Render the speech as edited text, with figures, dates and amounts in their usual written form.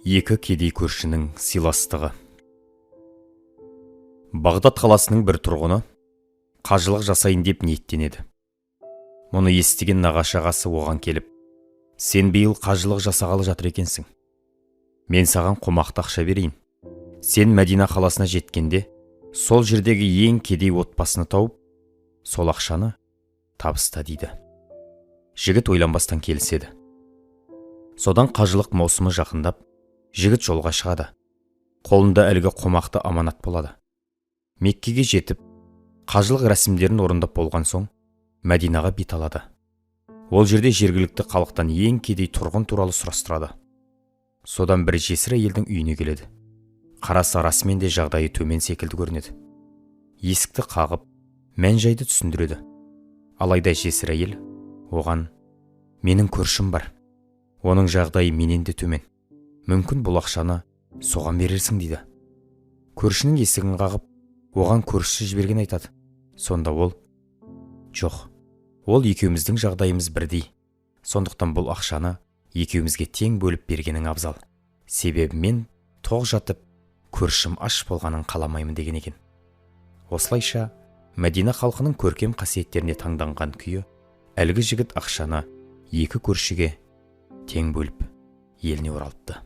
Екі кедей көршінің сыйластығы. Бағдат қаласының бір тұрғыны қажылық жасайын деп ниеттенеді. Мұны естіген нағашы ағасы оған келіп: «Сен биыл қажылық жасағалы жатыр екенсің. Мен саған қомақты ақша берейін. Сен Мәдина қаласына жеткенде, сол жердегі ең кедей отбасыны тауып, сол ақшаны табыста», – дейді. Жігіт ойланбастан келіседі. Содан қажылық маусымы жақындап, жігіт жолға шығады. Қолында әлгі қомақты аманат болады. Меккеге жетіп, қажылық рәсімдерін орындап болған соң, Мәдинаға бет алады. Ол жерде жергілікті халықтан ең кедей тұрғын туралы сұрастырады. Содан бір жесір әйелдің үйіне келеді. Қараса, расымен де жағдайы төмен секілді көрінеді. Есікті қағып, мән жайды түсіндіреді. Алайда жесір әйел оған: «Менің көршім бар, оның жағдайы менен де төмен. Мүмкін, бұл ақшаны соған берерсің», – дейді. Көршінің есігін қағып, оған көршісі жіберген айтады. Сонда ол: «Жоқ, ол екеуміздің жағдайымыз бірдей. Сондықтан бұл ақшаны екеумізге тең бөліп бергенің абзал. Себебі мен тоқ жатып, көршім аш болғанын қаламаймын», – деген екен. Осылайша Мәдина халқының көркем қасиеттеріне таңданған күйі әлгі жігіт ақшаны екі көршіге тең бөліп, еліне оралыпты.